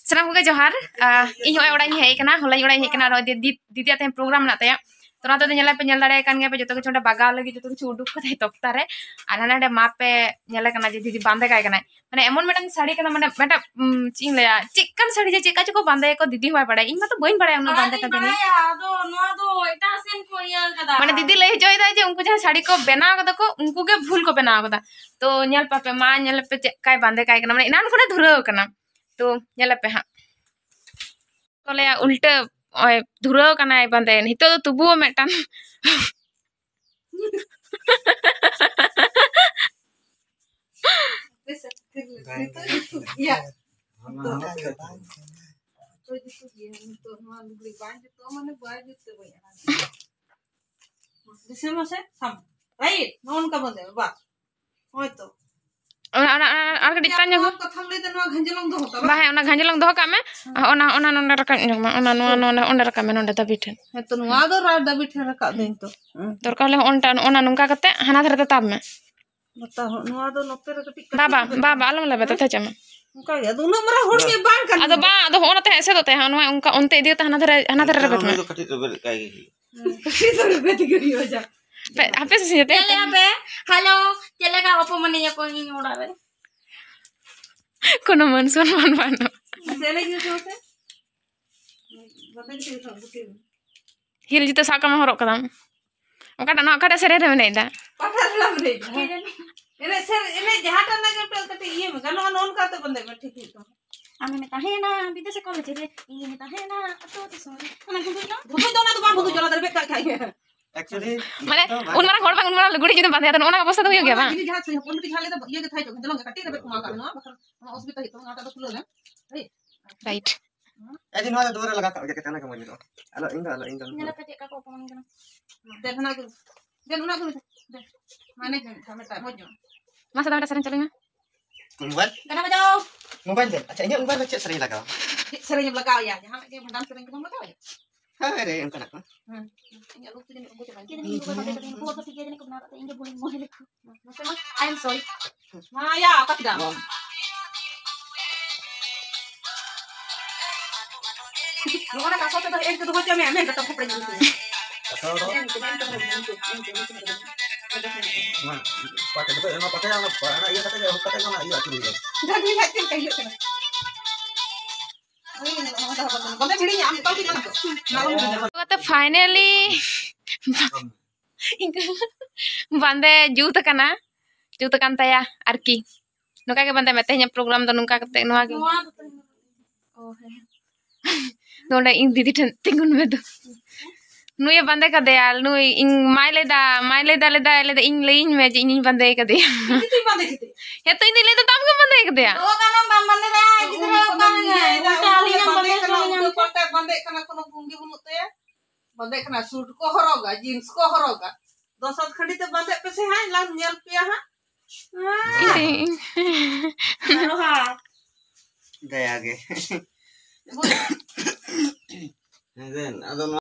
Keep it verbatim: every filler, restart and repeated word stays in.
ᱥᱟᱱᱟᱢ ᱠᱚᱜᱮ ᱡᱚᱦᱟᱨ᱾ ᱟᱦ, ᱤᱧ ᱦᱚᱸᱜᱼᱚᱭ ᱚᱲᱟᱜ ᱤᱧ ᱦᱮᱡ ᱟᱠᱟᱱᱟ, ᱦᱚᱞᱟᱧ ᱚᱲᱟᱜ ᱤᱧ ᱦᱮᱡ ᱟᱠᱟᱱᱟ᱾ ᱟᱨ ᱱᱚᱜᱼᱚᱭ ᱫᱤ-, ᱫᱤᱫᱤᱭᱟᱜ ᱛᱮᱦᱮᱧ program ᱢᱮᱱᱟᱜ ᱛᱟᱭᱟ᱾ ᱛᱚ ᱚᱱᱟ ᱛᱮᱫᱚ ᱧᱮᱞ ᱯᱮ, ᱧᱮᱞ ᱫᱟᱲᱮᱭᱟᱜ ᱠᱟᱱ ᱜᱮᱭᱟ ᱯᱮ, ᱡᱚᱛᱚ ᱠᱤᱪᱷᱩ ᱚᱸᱰᱮ ᱵᱟᱜᱟᱣ ᱞᱟᱹᱜᱤᱫ ᱡᱚᱛᱚ ᱠᱤᱪᱷᱩ ᱩᱰᱩᱠ ᱠᱟᱫᱟᱭ ᱛᱚᱠᱛᱟ ᱨᱮ᱾ ᱟᱨ ᱦᱟᱱᱟ ᱱᱟᱰᱮ ᱢᱟᱯᱮ ᱧᱮᱞᱮ ᱠᱟᱱᱟ ᱡᱮ ᱫᱤᱫᱤ ᱵᱟᱸᱫᱮ ᱠᱟᱭ ᱠᱟᱱᱟᱭ᱾ ᱢᱟᱱᱮ ᱮᱢᱚᱱ ᱢᱤᱫᱴᱟᱝ ᱥᱟᱹᱲᱤ ᱠᱟᱱᱟ, ᱢᱟᱱᱮ ᱢᱤᱫᱴᱟᱝ, ᱩᱢ, ᱪᱮᱫ ᱤᱧ ᱞᱟᱹᱭᱟ, ᱪᱮᱫ ᱠᱟᱱ ᱥᱟᱹᱲᱤ ᱡᱮ ᱪᱮᱫ ᱠᱟ ᱪᱚᱠᱚ ᱵᱟᱸᱫᱮᱭᱟᱠᱚ, ᱫᱤᱫᱤ ᱦᱚᱸ ᱵᱟᱭ ᱵᱟᱲᱟᱭᱟ, ᱤᱧ ᱢᱟᱛᱚ ᱵᱟᱹᱧ ᱵᱟᱲᱟᱭᱟ ᱩᱱᱟᱹᱜ ᱵᱟᱸᱫᱮ ᱠᱟᱛᱮ ᱫᱚ᱾ ᱵᱟᱲᱟᱭᱟ, ᱟᱫᱚ ᱱᱚᱣᱟ ᱫᱚ ᱮᱴᱟᱜ ᱥᱮᱱ ᱠᱚ ᱤᱭᱟᱹ ᱠᱟᱫᱟ᱾ ᱢᱟᱱᱮ ᱫᱤᱫᱤ ᱞᱟᱹᱭ ᱦᱚᱪᱚᱭᱮᱫᱟᱭ ᱡᱮ ᱩᱱᱠᱩ ᱡᱟᱦᱟᱸ ᱥᱟᱹᱲᱤ ᱠᱚ ᱵᱮᱱᱟᱣ ᱠᱟᱫᱟ ᱠᱚ, ᱩᱱᱠᱩ ᱜᱮ ᱵᱷᱩᱞ ᱠᱚ ᱵᱮᱱᱟᱣ ᱠᱟᱫᱟ᱾ ᱛᱚ ᱧᱮᱞ ᱯᱟᱯᱮ ᱢᱟ, ᱧᱮᱞ ᱯᱮ ᱪᱮᱫ ᱠᱟᱭ ᱵᱟᱸᱫᱮ ᱠᱟᱭ ᱠᱟᱱᱟ, ᱢᱟᱱᱮ ᱮᱱᱟᱱ ᱠᱷᱚᱱᱮ ᱫᱷᱩᱨᱟᱹᱣ ᱠᱟᱱᱟ᱾ ᱛᱚ ᱧᱮᱞ ᱟᱯᱮ ᱦᱟᱸᱜ᱾ ᱠᱚ ᱞᱟᱹᱭᱟ ᱩᱞᱴᱟᱹ, ᱱᱚᱜᱼᱚᱭ ᱫᱷᱩᱨᱟᱹᱣ ᱠᱟᱱᱟᱭ ᱵᱟᱸᱫᱮ᱾ ᱱᱤᱛᱚᱜ ᱫᱚ ᱛᱩᱵᱩᱣ ᱢᱤᱫᱴᱟᱝ ᱫᱤᱥᱟᱹᱭ ᱢᱟᱥᱮ, ᱥᱟᱵ᱾ ᱨᱟᱭᱤᱴ, ᱱᱚᱜᱼᱚ ᱱᱚᱝᱠᱟ ᱵᱚᱱ ᱞᱟᱹᱭᱟ, ᱵᱟᱥ᱾ ᱦᱳᱭ ᱛᱚ᱾ ᱚᱱᱟ, ᱚᱱᱟ, ᱚᱱᱟ, ᱟᱨ ᱠᱟᱹᱴᱤᱡ ᱛᱟᱧ ᱧᱚᱜ᱾ ᱱᱚᱣᱟ ᱠᱟᱛᱷᱟᱢ ᱞᱟᱹᱭ ᱫᱟ, ᱱᱚᱣᱟ ᱜᱷᱟᱸᱡᱚᱞᱚᱝ ᱫᱚᱦᱚ ᱠᱟᱜ ᱵᱟ, ᱵᱟᱝ? ᱦᱮᱸ, ᱚᱱᱟ ᱜᱷᱟᱸᱡᱚᱞᱚᱝ ᱫᱚᱦᱚ ᱠᱟᱜ ᱢᱮ᱾ ᱦᱮᱸ᱾ ᱚᱱᱟ, ᱚᱱᱟ ᱱᱚᱸᱰᱮ ᱨᱟᱠᱟᱵ ᱧᱚᱜ ᱢᱮ᱾ ᱚᱱᱟ, ᱱᱚᱣᱟ, ᱦᱮᱸ᱾ ᱱᱚᱣᱟ, ᱚᱸᱰᱮ ᱨᱟᱠᱟᱵ ᱢᱮ, ᱱᱚᱸᱰᱮ ᱫᱟᱹᱵᱤ ᱴᱷᱮᱱ᱾ ᱦᱮᱸ ᱛᱚ, ᱱᱚᱣᱟ ᱫᱚ ᱨᱟ-, ᱫᱟᱹᱵᱤ ᱴᱷᱮᱱ ᱨᱟᱠᱟᱵ ᱫᱟᱹᱧ ᱛᱚ᱾ ᱦᱮᱸ᱾ ᱫᱚᱨᱠᱟᱨ ᱦᱚᱸ ᱚᱱᱴᱟ-, ᱚᱱᱟ ᱱᱚᱝᱠᱟ ᱠᱟᱛᱮ ᱦᱟᱱᱟ ᱫᱷᱟᱨᱮ ᱛᱮ ᱛᱟᱵ ᱢᱮ᱾ ᱱᱚᱛᱮ ᱦᱚᱸ, ᱱᱚᱣᱟ ᱫᱚ ᱱᱚᱛᱮ ᱨᱮ ᱠᱟᱹᱴᱤᱡ ᱵᱟ, ᱠᱟᱹᱴᱤᱡ ᱵᱟ, ᱨᱮᱵᱮᱫ ᱵᱟ, ᱢᱮ᱾ ᱵᱟ, ᱟᱞᱚᱢ ᱞᱮᱵᱮᱫᱟ, ᱦᱮᱸ? ᱛᱮ ᱪᱟᱢᱟ᱾ ᱚᱱᱠᱟ ᱜᱮ, ᱟᱫᱚ ᱩᱱᱟᱹᱜ ᱢᱟᱨᱟᱝ ᱦᱚᱲ ᱢᱤᱫ ᱵᱟᱝ ᱠᱟᱱ ᱟᱫᱚ ᱜᱮᱭᱟ᱾ ᱵᱟᱝ, ᱟᱫᱚ ᱦᱚᱸᱜᱼᱚ ᱱᱚᱛᱮ ᱮᱥᱮᱫᱚᱜ ᱛᱟᱭᱟ, ᱱᱚᱣᱟ ᱚᱱᱠᱟ ᱚᱱᱛᱮ ᱤᱫᱤ ᱠᱟᱛᱮ ᱦᱟᱱᱟ ᱫᱷᱟᱨᱮ, ᱦᱟᱱᱟ ᱫᱷᱟᱨᱮ ᱨᱮᱵᱮᱫ ᱢᱮ᱾ ᱠᱟᱹᱴᱤᱡ ᱨᱮᱵᱮᱫ ᱠᱟᱭ ᱜᱮ ᱦᱩᱭᱩᱜᱼᱟ᱾ ᱠᱟᱹᱴᱤᱡ ᱫᱚ ᱨᱮᱵᱮᱫ ᱜᱮ ᱦᱩᱭᱩᱜᱼᱟ ᱡᱟ᱾ ᱯᱮ, ᱦᱟᱯᱮ ᱥᱮ ᱪᱮᱫ? ᱪᱮᱫ ᱞᱟᱹᱭᱟ ᱯᱮ? ᱦᱮᱞᱳ, ᱪᱮᱫ ᱞᱮᱠᱟ ᱚᱯᱚᱢᱟᱱᱤᱧᱟ ᱠᱚ ᱤᱧ ᱚᱲᱟᱜ ᱨᱮ? ᱠᱳᱱᱳ ᱢᱟᱹᱱ ᱥᱚᱱᱢᱟᱱ ᱵᱟᱹᱱᱩᱜ᱾ ᱥᱮ ᱮᱱᱮᱡ ᱦᱩᱭᱩᱜ ᱛᱟᱢᱟ ᱥᱮ? ᱵᱟᱵᱮᱱ ᱪᱮᱫ ᱦᱚᱸ ᱵᱩᱴᱤ᱾ ᱦᱤᱞ ᱡᱩᱛᱟᱹ ᱥᱟᱵ ᱠᱟᱜ ᱢᱮ, ᱦᱚᱨᱚᱜ ᱠᱟᱫᱟᱢ᱾ ᱚᱠᱟᱴᱟᱜ, ᱱᱚᱣᱟ ᱚᱠᱟᱴᱟᱜ ᱥᱮᱨᱮᱧ ᱨᱮ ᱢᱮᱱᱟᱜ ᱫᱟ? ᱯᱟᱴᱷᱟ ᱨᱮᱞᱟᱝ ᱮᱱᱮᱡ ᱫᱟ᱾ ᱮᱱᱮᱡ ᱥᱮᱨᱮᱧ, ᱮᱱᱮᱡ ᱡᱟᱦᱟᱸᱴᱟᱜ ᱨᱮᱱᱟᱜ ᱜᱮ ᱢᱤᱫᱴᱟᱝ ᱠᱟᱹᱴᱤᱡ ᱤᱭᱟᱹ ᱢᱮ, ᱜᱟᱱᱚᱜᱼᱟ, ᱱᱚᱜᱼᱚ ᱱᱚᱝᱠᱟ ᱠᱟᱛᱮ ᱵᱚᱱᱫᱚᱭ ᱢᱮ, ᱴᱷᱤᱠ ᱦᱩᱭᱩᱜ ᱛᱟᱢᱟ᱾ ᱟᱢᱮᱢ ᱛᱟᱦᱮᱱᱟ ᱵᱤᱫᱮᱥ ᱠᱚᱞᱮᱡᱽ ᱨᱮ, ᱤᱧᱤᱧ ᱛᱟᱦᱮᱱᱟ ᱟᱹᱛᱩ ᱫᱤᱥᱚᱢ ᱨᱮ᱾ ᱚᱱᱟ ᱵᱷᱩᱸᱫᱩᱲ ᱫᱚ? ᱵᱷᱩᱸᱫᱩᱲ ᱫᱚ ᱚᱱᱟ ᱫᱚ ᱵᱟᱝ ᱵᱷᱩᱸᱫᱩᱲ, ᱚᱱᱟ ᱫᱚ ᱨᱮᱵᱮᱫ ᱠᱟᱜ ᱜᱮ᱾ Actually, ᱢᱟᱱᱮ, ᱫᱚ ᱵᱟᱝ᱾ ᱩᱱ ᱢᱟᱨᱟᱝ ᱦᱚᱲ ᱵᱟᱝ, ᱩᱱ ᱢᱟᱨᱟᱝ ᱞᱩᱜᱽᱲᱤ ᱡᱩᱫᱤᱢ ᱵᱟᱸᱫᱮᱭᱟ, ᱛᱟᱦᱞᱮ ᱚᱱᱟ ᱚᱵᱚᱥᱛᱟ ᱫᱚ ᱦᱩᱭᱩᱜ ᱜᱮᱭᱟ, ᱵᱟᱝ? ᱡᱩᱫᱤ ᱡᱟᱦᱟᱸ ᱥᱮ ᱦᱚᱯᱚᱱ ᱵᱤᱴᱤ ᱡᱟᱦᱟᱸ ᱞᱟᱹᱭ ᱫᱟ, ᱤᱭᱟᱹ ᱜᱮ ᱛᱟᱦᱮᱸ ᱦᱚᱪᱚ, ᱜᱷᱟᱸᱡᱚᱞᱚᱝ ᱜᱮ, ᱠᱟᱹᱴᱤᱡ ᱨᱮᱵᱮᱫ ᱠᱚᱢᱟᱣ ᱠᱟᱜ ᱢᱮ, ᱱᱚᱣᱟ ᱵᱟᱠᱷᱟᱱ ᱱᱚᱣᱟ ᱚᱥᱩᱵᱤᱫᱟ ᱦᱩᱭᱩᱜ ᱛᱟᱢᱟ, ᱚᱱᱟᱴᱟᱜ ᱫᱚ ᱠᱷᱩᱞᱟᱹᱣ ᱞᱮᱢ᱾ ᱦᱳᱭ᱾ Right. ᱮ ᱡᱮ, ᱱᱚᱣᱟ ᱫᱚ ᱫᱩᱣᱟᱹᱨ ᱨᱮ ᱞᱟᱜᱟᱣ ᱠᱟᱜ ᱜᱮ, ᱪᱮᱫ ᱠᱟᱱᱟ ᱠᱚ ᱢᱚᱡᱽ ᱧᱮᱞᱚᱜᱼᱟ᱾ ᱟᱞᱚ, ᱤᱧ ᱫᱚ ᱟᱞᱚ, ᱤᱧ ᱫᱚ ᱧᱮᱞ ᱟᱯᱮ ᱪᱮᱫ ᱞᱮᱠᱟ ᱠᱚ ᱚᱯᱚᱢᱟᱱ ᱠᱟᱱᱟ᱾ ᱫᱮᱱ ᱦᱟᱱᱟ ᱜᱮ, ᱫᱮᱱ ᱚᱱᱟ ᱜᱮ, ᱫᱮᱱ᱾ ᱢᱟᱱᱮ ᱡᱟᱹᱱᱤᱡ ᱠᱷᱟᱱ ᱢᱤᱫᱴᱟᱝ ᱢᱚᱡᱽ ᱧᱚᱜ᱾ ᱢᱟᱥᱮ ᱫᱟᱫᱟ, ᱢᱤᱫᱴᱟᱝ ᱥᱮᱨᱮᱧ ᱪᱟᱹᱞᱩᱭ ᱢᱮ᱾ ᱢᱳᱵᱟᱭᱤᱞ? ᱜᱟᱱᱟ ᱵᱟᱡᱟᱣ᱾ ᱢᱳᱵᱟᱭᱤᱞ ᱫᱮ? ᱟᱪᱪᱷᱟ, ᱤᱧᱟᱹᱜ ᱢᱳᱵᱟᱭᱤᱞ ᱨᱮ ᱪᱮᱫ ᱥᱮᱨᱮᱧ ᱞᱟᱜᱟᱣᱟ? ᱪᱮᱫ ᱥᱮᱨᱮᱧ ᱮᱢ ᱞᱟᱜᱟᱣ ᱮᱭᱟ? ᱡᱟᱦᱟᱱᱟᱜ ᱜᱮ ᱵᱷᱟᱸᱰᱟᱱ ᱥᱮᱨᱮᱧ ᱠᱚ ᱵᱟᱢ ᱞᱟᱜᱟᱣ ᱮᱭᱟ? ᱦᱳᱭ ᱨᱮ, ᱚᱱᱠᱟᱱᱟᱜ ᱠᱚ᱾ ᱦᱮᱸ, ᱤᱧᱟᱹᱜ ᱞᱩᱠ ᱛᱮ ᱡᱟᱹᱱᱤᱡ ᱩᱱᱠᱩ ᱪᱟᱵᱟᱭᱮᱱᱟ᱾ ᱠᱮ ᱡᱟᱹᱱᱤ ᱤᱧ ᱜᱚᱜᱚ ᱵᱟᱵᱟ ᱫᱚ ᱡᱟᱹᱱᱤᱡ ᱩᱱᱠᱩ ᱦᱚᱲ ᱫᱚ ᱴᱷᱤᱠ ᱜᱮᱭᱟ ᱡᱟᱹᱱᱤᱡ ᱠᱚ ᱵᱮᱱᱟᱣ ᱠᱟᱜ ᱛᱮ, ᱤᱧ ᱜᱮ ᱵᱷᱩᱞᱤᱧ ᱢᱚᱱᱮ ᱞᱮᱠᱚ᱾ ᱢᱟᱥᱮ ᱢᱟ, I am sorry. ᱢᱟ ᱭᱟ, ᱚᱠᱟ ᱠᱮᱫᱟᱢ? ᱱᱚᱜᱼᱚ ᱱᱟ ᱠᱟᱥᱟ ᱛᱮᱫᱚ ᱮᱱ ᱛᱮᱫᱚ ᱵᱟᱹᱪᱩᱜ ᱢᱮᱭᱟ, ᱢᱮᱱ ᱠᱟᱛᱮ ᱠᱷᱚᱯᱲᱮ ᱡᱩᱞᱩᱜ ᱠᱟᱱᱟ᱾ ᱠᱟᱥᱟ ᱫᱚ ᱮᱱ ᱛᱮᱫᱚ, ᱮᱱ ᱛᱮᱫᱚ, ᱮᱱ ᱛᱮᱫᱚ, ᱮᱱ ᱛᱮᱫᱚ᱾ ᱚᱱᱟ ᱯᱟᱴᱮ ᱫᱚ, ᱚᱱᱟ ᱯᱟᱴᱮ, ᱚᱱᱟ, ᱚᱱᱟ ᱤᱭᱟᱹ ᱠᱟᱛᱮ ᱜᱮ, ᱮᱦᱚᱵ ᱠᱟᱛᱮ ᱜᱮ ᱚᱱᱟ ᱤᱭᱟᱹ ᱟᱹᱪᱩᱨ ᱦᱩᱭᱩᱜᱼᱟ᱾ ᱜᱟᱹᱰᱤ ᱞᱟᱡ ᱪᱮᱫ ᱞᱮᱠᱟ ᱤᱭᱟᱹᱜ ᱠᱟᱱᱟ? ᱚᱱᱟ ᱫᱚ ᱵᱟᱵᱮᱱ ᱵᱟᱵᱮᱱ ᱦᱤᱲᱤᱧᱟ, ᱟᱢ ᱚᱠᱟ ᱞᱮᱠᱟ ᱠᱟᱱᱟ? ᱚᱱᱟ ᱵᱟᱵᱮᱱ ᱦᱤᱲᱤᱧᱟ᱾ ᱠᱟᱛᱮ finally ᱵᱟᱸᱫᱮ ᱡᱩᱛ ᱟᱠᱟᱱᱟ, ᱡᱩᱛ ᱟᱠᱟᱱ ᱛᱟᱭᱟ ᱟᱨᱠᱤ᱾ ᱱᱚᱝᱠᱟ ᱜᱮ ᱵᱟᱸᱫᱮ ᱢᱮ, ᱛᱮᱦᱮᱧᱟᱜ program ᱫᱚ ᱱᱚᱝᱠᱟ ᱠᱟᱛᱮ ᱱᱚᱣᱟ ᱜᱮ᱾ ᱱᱚᱣᱟ ᱫᱚ ᱛᱟᱦᱮᱸ ᱠᱟᱱᱟ᱾ ᱚ, ᱦᱮᱸ᱾ ᱱᱚᱰᱮ ᱤᱧ ᱫᱤᱫᱤ ᱴᱷᱮᱱ ᱛᱤᱸᱜᱩᱱ ᱢᱮ ᱫᱩ᱾ ᱱᱩᱭᱮ ᱵᱟᱸᱫᱮ ᱠᱟᱫᱮᱭᱟ, ᱱᱩᱭ ᱤᱧ ᱢᱟᱭ ᱞᱟᱹᱭᱫᱟ, ᱢᱟᱭ ᱞᱟᱹᱭᱫᱟ, ᱞᱟᱹᱭᱫᱟ, ᱞᱟᱹᱭᱫᱟ, ᱤᱧ ᱞᱟᱹᱭᱟᱹᱧ ᱢᱮ ᱡᱮ ᱤᱧᱤᱧ ᱵᱟᱸᱫᱮ ᱠᱟᱫᱮᱭᱟ᱾ ᱤᱧ ᱫᱚᱧ ᱵᱟᱸᱫᱮ ᱠᱮᱫᱮᱭᱟ᱾ ᱦᱮᱸ ᱛᱚ, ᱤᱧ ᱫᱚᱧ ᱞᱟᱹᱭᱫᱟ, ᱟᱢ ᱜᱮᱢ ᱵᱟᱸᱫᱮ ᱠᱟᱫᱮᱭᱟ᱾ ᱵᱟᱵᱟ ᱠᱟᱱᱟᱢ, ᱵᱟᱢ ᱵᱟᱸᱫᱮ ᱫᱟᱲᱮᱭᱟᱜᱼᱟ, ᱜᱤᱫᱽᱨᱟᱹ ᱩᱱᱤ ᱠᱚ ᱚᱠᱟ ᱢᱮᱱᱟ, ᱨᱮ? ᱩᱞᱴᱟᱹ ᱟᱹᱞᱤᱧ ᱮᱢ ᱵᱟᱸᱫᱮ ᱵᱟᱸᱫᱮ ᱠᱟᱱᱟ, ᱦᱚᱪᱚ ᱞᱤᱧᱟ᱾ ᱩᱞᱴᱟᱹ ᱯᱟᱞᱴᱟ ᱵᱟᱸᱫᱮ ᱠᱟᱱᱟ, ᱠᱳᱱᱳ ᱜᱩᱱ ᱜᱮ ᱵᱟᱹᱱᱩᱜ ᱛᱟᱭᱟ᱾ ᱵᱟᱸᱫᱮ ᱠᱟᱱᱟ, suit ᱠᱚ ᱦᱚᱨᱚᱜᱟ, jeans ᱠᱚ ᱦᱚᱨᱚᱜᱟ᱾ ᱫᱚᱥᱚᱨ ᱠᱷᱟᱹᱰᱤ ᱛᱮ ᱵᱟᱸᱫᱮᱜ ᱯᱮᱥᱮ ᱦᱟᱸᱜ, ᱞᱟᱝ ᱧᱮᱞ ᱯᱮᱭᱟ ᱦᱟᱸᱜ᱾ ᱦᱮᱸ᱾ ᱫᱟᱭᱟ ᱜᱮ᱾ ᱦᱮᱸ, ᱟᱫᱚ ᱱᱚᱣᱟ